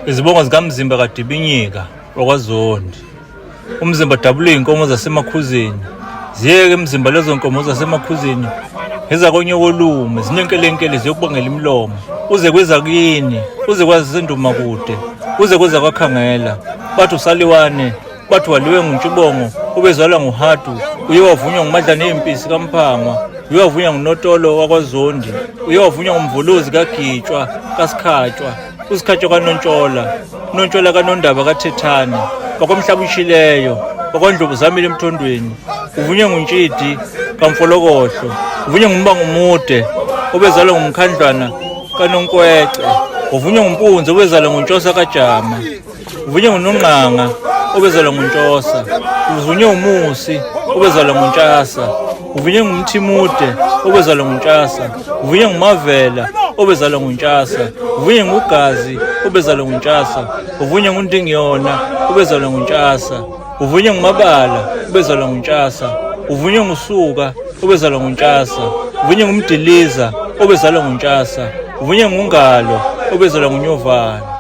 Izibongo zikaMzimba kaDibinyika wakwaZondi. Umzimba dabula izinkomo zasemakhuzeni. Ziyeke emzimba lezo nkomo zasemakhuzeni ngezakonyokolume zinenkelenkele ziyokubangela imilomo. Uze kwezakini, uze kwazisenduma kude, uze kwezakwakhangela. Bathi usaliwane bathi waliwe nguNtshibongo ubezalwa nguHadu uye wavunywa nguMadlane Impisi kaMphangwa uye wavunywa nguNotolo wakwaZondi uye wavunywa nguMvuluzi kaGitshwa kaSikhatshwa uSikhatshwa kaNontshola uNontshola kaNondaba kaThethane bakwamhlaba ushileyo bakwaNdlovu zamile emthondweni uvunywe nguNtshidi kaMfolokohlo uvunywe nguMbangomude obezalwa nguMkhandlwana kaNonkwece uvunywe nguMpunzi obezalwa nguNtshosa kaJama Uvunywe nguNongqanga obezalwa nguNtshosa. Uvunywe uMusi obezalwa nguNtshasa. Uvunywe nguMthimude obezalwa nguNtshasa. Uvunywe nguMavela obezalwa nguNtshasa. Uvunywe nguGazi obezalwa nguNtshasa. Uvunywe nguNdingiyona obezalwa nguNtshasa. Uvunywe nguMabala obezalwa nguNtshasa. Uvunywe nguSuka obezalwa nguNtshasa. Uvunywe nguMdiliza obezalwa nguNtshasa. Uvunywe nguNgalo obezalwa nguNyovana.